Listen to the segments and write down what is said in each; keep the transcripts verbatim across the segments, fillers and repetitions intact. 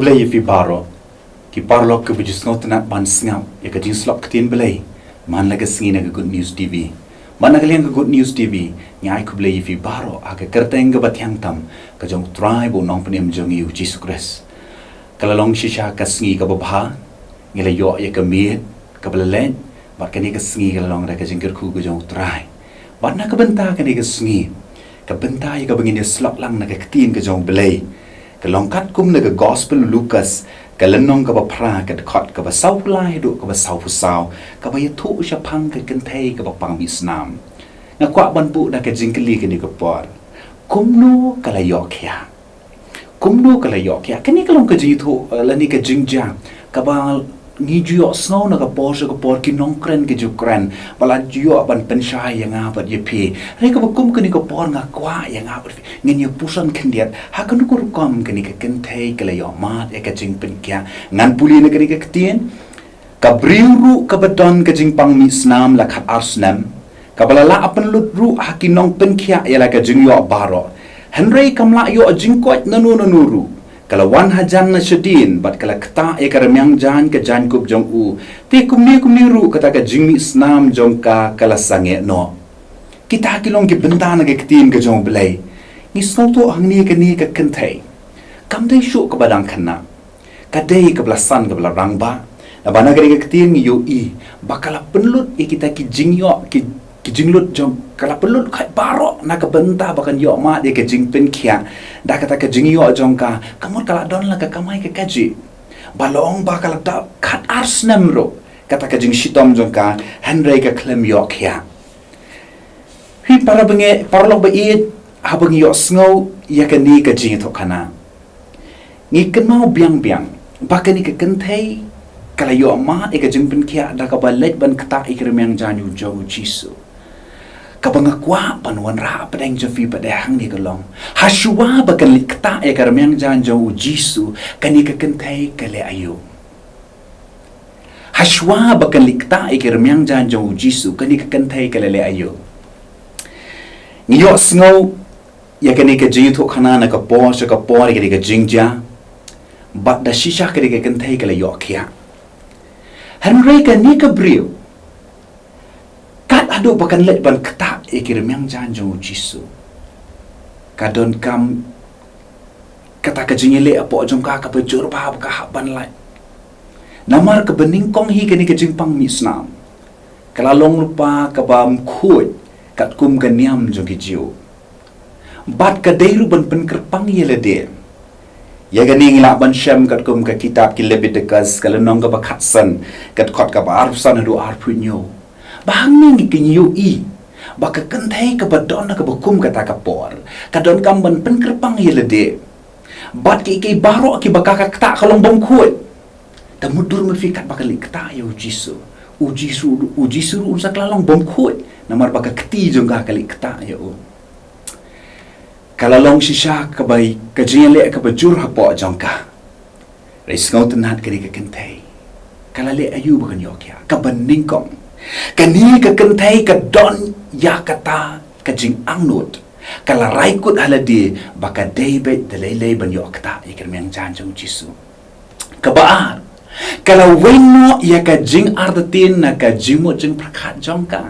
Khublei ïa phi baroh ki paralok kiba ju sngewtynnat ban sngap ïa ka jingïasyllok ktien Blei man la ka sngi na ka Good News T V. Man la ka liang ka Good News T V, ngi ai khublei ïa phi baroh ha ka kyrteng kaba thiang tam ka jong U Trai bad U Nongpynim jong ngi U Jisu Khrist. Ka la long shisha ka sngi kaba bha, ngi la ïoh ïa ka miet kaba la leit, bad kane ka sngi ka la long da ka jingkyrkhu ka jong U Trai. Bad na ka bynta kane ka sngi, ka bynta ïa kaba ngin ïasyllok lang na ka ktien ka jong U Blei ka long katkum na ka Gospel Lukas, ka lynnong kaba phra, ka dkhot kaba sawphew lai haduh kaba sawphew saw, kaba ïathuh shaphang ka kynthei kaba pang mih snam. Nga kwah ban buh da ka jingkylli kane ka por: kumno ka la ïoh khiah? Kumno ka la ïoh khiah? Kane ka long ka jingïathuh, eh, lane ka jingjia kaba ngi ju ïohsngew na ka por sha ka por, ki nongkren ki ju kren, ba la ju ïoh ban pynshai ïa nga bad ïa phi. Hynrei kaba kum kane ka por nga kwah ïa nga bad phi ngin ïa puson khyndiat ha kano ka rukom kane ka kynthei ka la ïoh mad ïa ka jingpynkhiah. Ngan pule na kane ka ktien: Ka briew ruh kaba don ka jingpang mih snam la khatar snem, kaba la lah pynlut ruh ha ki nongpynkhiah ïa la ka jingïoh baroh, hynrei kam lah ïoh jingkoit nano nano ruh, ka la wan hajan na shadien bad ka la ktah ïa ka rmiang jaiñ ka jaiñkup jong u. Te kumne kumne ruh kata ka jingmih snam jong ka ka la sangeh noh. Kita ki long ki bynta na ka ktien ka jong U Blei. Ngi sngewthuh hangne kane ka kynthei kam dei shuh kaba dang khynnah. Ka dei kaba la san, kaba la rangbah. Naba na kane ka ktien ngi ïohi ba ka la pynlut ïa kita ki jingïoh, ki, ki jinglut jong, ka la pynlut khait baroh na ka bynta ba kan ïoh mad ïa ka jingpynkhiah. Da kata ka jingïoh jong ka, ka mut ka la don la ka kamai ka kajih. Ba long ba ka la dap khatar snem ruh kata ka jingshitom jong ka, hynrei ka khlem ïoh khiah. Phi para bangeit, paralok ba ïeit, haba ngi ïohsngew ïa kane ka jingïathuhkhana, ngi kynmaw biang biang ba kane ka kynthei ka la ïoh mad ïa ka jingpynkhiah da kaba leit ban ktah ïa ka rmiang jaiñ jong U Jisu. Kaba nga kwah ban wanrah hapdeng jong phi pat hangne ka long, hashuwa ba kan leit ktah ïa ka rmiang jaiñ jong U Jisu, kane ka kynthei ka leh aïu? Hashuwa ba kan leit ktah ïa ka rmiang jaiñ jong U Jisu, kane ka kynthei ka la leh aïu? Ngi ïohsngew ïa kane ka jingïathuhkhana na ka por sha ka por, ïa kane ka jingjia, bad da shisha kane ka kynthei ka la ïoh khiah. Hynrei kane ka briew, kat haduh ba kan leit ban ktah ïa ka rmiang jaiñ jong U Jisu, ka donkam kata ka jingïaleh hapoh jong ka kaba jur bha ba ka hap ban lait. Namar kaba nyngkong hi kane ka jingpang mih snam ka la long lypa kaba ym khuid katkum ka niam jong ki Jiw. Bad ka dei ruh ban pynkyrpang ïa lade. Ïa kane ngi lah ban shem katkum ka kitab ki Leviticus, ka lynnong kaba khatsan, ka dkhot kaba arphew san haduh arphew hynñiew. Ba hangne ngi ïohi ba ka kynthei kaba don ha kaba kum kata ka por ka donkam ban pynkyrpang ïa lade. Bad kiei kiei baroh kiba ka, ka ktah ka long bymkhuid. Te mutdur, mut phi, katba ka leit ktah ïa U Jisu, U Jisu, U Jisu ruh un sa kylla long bymkhuid, namar ba ka kti jong ka ka leit ktah ïa u. Ka la long shisha kaba, ka jingïaleh kaba jur hapoh jong ka. Hynrei sngewtynnat kane ka kynthei ka la leh aïu ba kan ïoh khiah? Kaba nyngkong, kane ka kynthei ka don ïa kata ka jingangnud. Ka la rai kut ha lade ba ka dei beit da lei lei ban ïoh ktah ïa ka rmiang jaiñ jong U Jisu. Kaba ar, ka la weng noh ïa ka jingartatien na ka jingmut jingpyrkhat jong ka.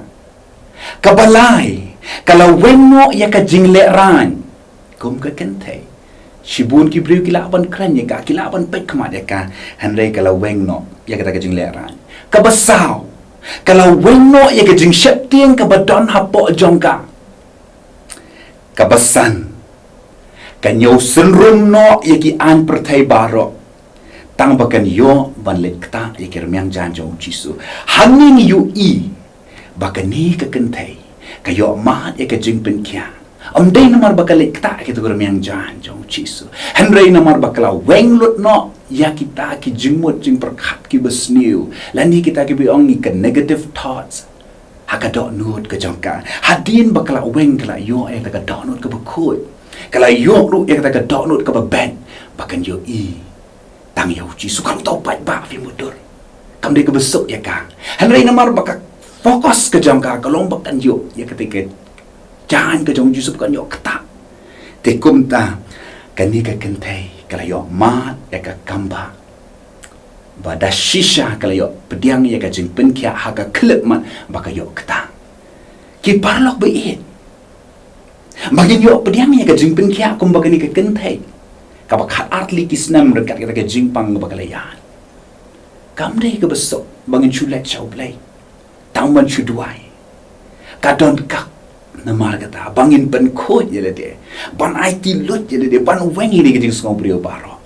Kaba lai, ka la weng noh ïa ka jinglehraiñ. Kum ka kynthei, shibun ki briew ki lah ban kren ïa ka, ki lah ban peit khmat ïa ka, hynrei ka la weng noh ïa kata ka jinglehraiñ. Kaba saw, ka la weng noh ïa ka jingsheptieng kaba don hapoh jong ka. Kaba san, ka ñiew synrum noh ïa ki aiñ pyrthei baroh tang ba kan ïoh ban leit ktah ïa ka rmiang jaiñ jong U Jisu. Hangne ngi ïohi ba kane ka kynthei ka ïoh mad ïa ka jingpynkhiah, ym dei namar ba ka leit ktah ïa ka rmiang jaiñ jong U Jisu, hynrei namar ba ka la weng lut noh ïa kita ki jingmut jingpyrkhat kiba sniew, lane kita kiba ong ngi ka negative thoughts ha ka dohnud ka jong ka. Hadien ba ka la weng, ka la ïoh ïa ka dohnud kaba khuid, ka la ïoh ruh ïa ka dohnud kaba beit ba kan ïohi tang ïa U Jisu. Kam tau paidbah, phi mutdur. Kam dei kaba suk ïa ka. Hynrei namar ba ka focus ka jong ka ka long ba kan ïoh ïa kata ka jaiñ ka jong U Jisu, ba kan ïoh ktah. Te kumta kane ka kynthei ka la ïoh mad ïa ka kam ba, ba da shisha ka la ïoh pdiang ïa ka jingpynkhiah ha ka khyllipmat ba ka ïoh ktah. Ki paralok ba ïeit, ba ngin ïoh pdiang ïa ka jingpynkhiah kumba kane ka kynthei kaba khatar tylli ki snem ryngkat kata ka jingpang kaba ka la ïaid, kam dei kaba suk ba ngin shu leit sha U Blei, tang ban shu duwai. Ka donkam namar kata ba ngin pynkhuid ïa lade, ban aiti lut ïa lade, ban weng ïa ka jingsngewbriew baroh.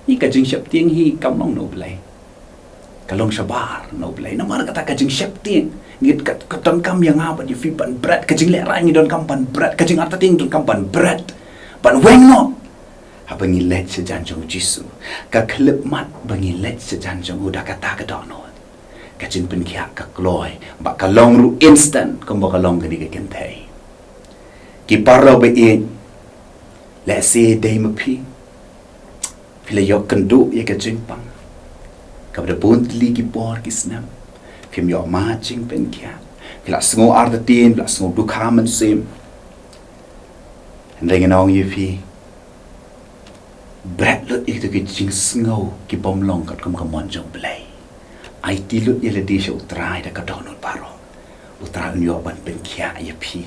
Ïa ka jingsheptieng hi kam long na U Blei, ka long shabar na U Blei. Namar kata ka jingsheptieng, ngin ka, ka donkam ïa nga bad ïa phi ban bret, ka jinglehrain ngi donkam ban bret, ka jingartatien donkam ban bret, ban weng noh. Haba ngi leit shajan jong U Jisu, ka khyllipmat ba ngi leit shajan jong u da kata ka dohnud, ka jingpynkhiah ka kloi, ba ka long ruh instant kumba ka long kane ka kynthei. Ki paralok ba ïeit, lehse dei ma phi, phi la ïoh kynduh ïa ka jingpang kaba da bun tylli ki por ki snem, phim ïoh mad jingpynkhiah, phi la sngew artatien, phi la sngew dukha mynsiem. Hynrei ngan ong ïa phi, bret lut ïa kito ki jingsngew ki bym long katkum ka mon jong U Blei. Aiti lut ïa lade sha U Trai da ka dohnud baroh. U Trai un ïoh ban pynkhiah ïa phi,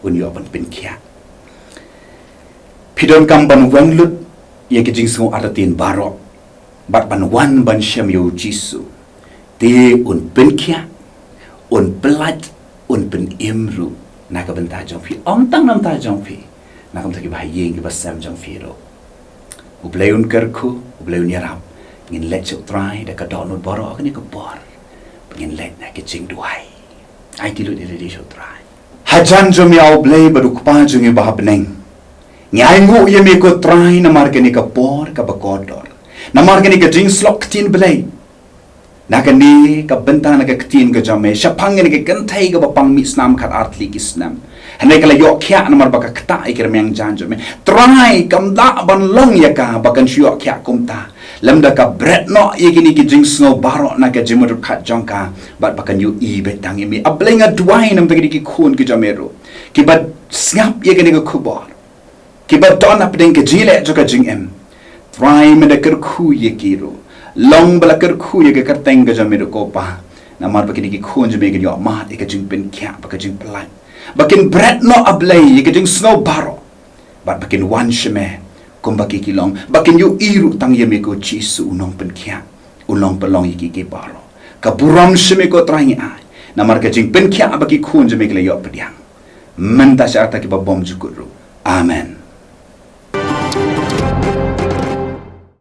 un ïoh ban pynkhiah. Phi donkam ban weng lut ïa ki jingsngew artatien baroh, bad ban wan ban shem ïa U Jisu. Te un pynkhiah, un pyllait, un pynim ruh na ka bynta jong phi, ym tang na bynta jong phi, na ka bynta kiba ha ïing kiba sem jong phi ruh. U Blei un kyrkhu, U Blei un ïarap. Ngin leit sha U Trai da ka dohnud baroh ha kane ka por, ba ngin leit na ka jingduwai. Aiti lut ïa lade sha U Trai. Hajan jong me, A U Blei bad U Kpa jong ngi ba ha bneng, ngi ainguh ïa me ko Trai namar kane ka por kaba kordor, namar kane ka jingsyllok ktien Blei. Na kane ka bynta, na ka ktien ka jong me shaphang kane ka kynthei kaba pang mih snam khatar tylli ki snem, hynrei ka la ïoh khiah namar ba ka ktah ïa ki rmiang jaiñ jong me. Trai, kam lah ban long ïa ka ba kan shu ïoh khiah kumta lymda ka bret noh ïa kine ki jingsngew baroh na ka jingmut ryngkat jong ka, bad ba kan ïohi beit tang ïa me. A Blei, nga duwai na ka bynta kine ki khun ki jong me ruh, kiba sngap ïa kane ka khubor, kiba don hapdeng ka jingïaleh jong ka jingim. Trai, mynta kyrkhu ïa ki ruh, long ba la kyrkhu ïa ka kyrteng ka jong me ruh ko Pa, namar ba kine ki khun jong me kin ïoh mad ïa ka jingpynkhiah bad ka jingpyllait, ba kin bret noh, A Blei, ïa ka jingsngew baroh, bad ba kin wan sha me kumba ki ki long, ba kin ïohi ruh tang ïa me ko Jisu, u nongpynkhiah, u nongpynlong ïa ki ki baroh. Ka burom sha me ko Trai ngi ai, namar ka jingpynkhiah ba ki khun jong me ki la ïoh pdiang mynta sha kata kiba bymjukut ruh. Amen.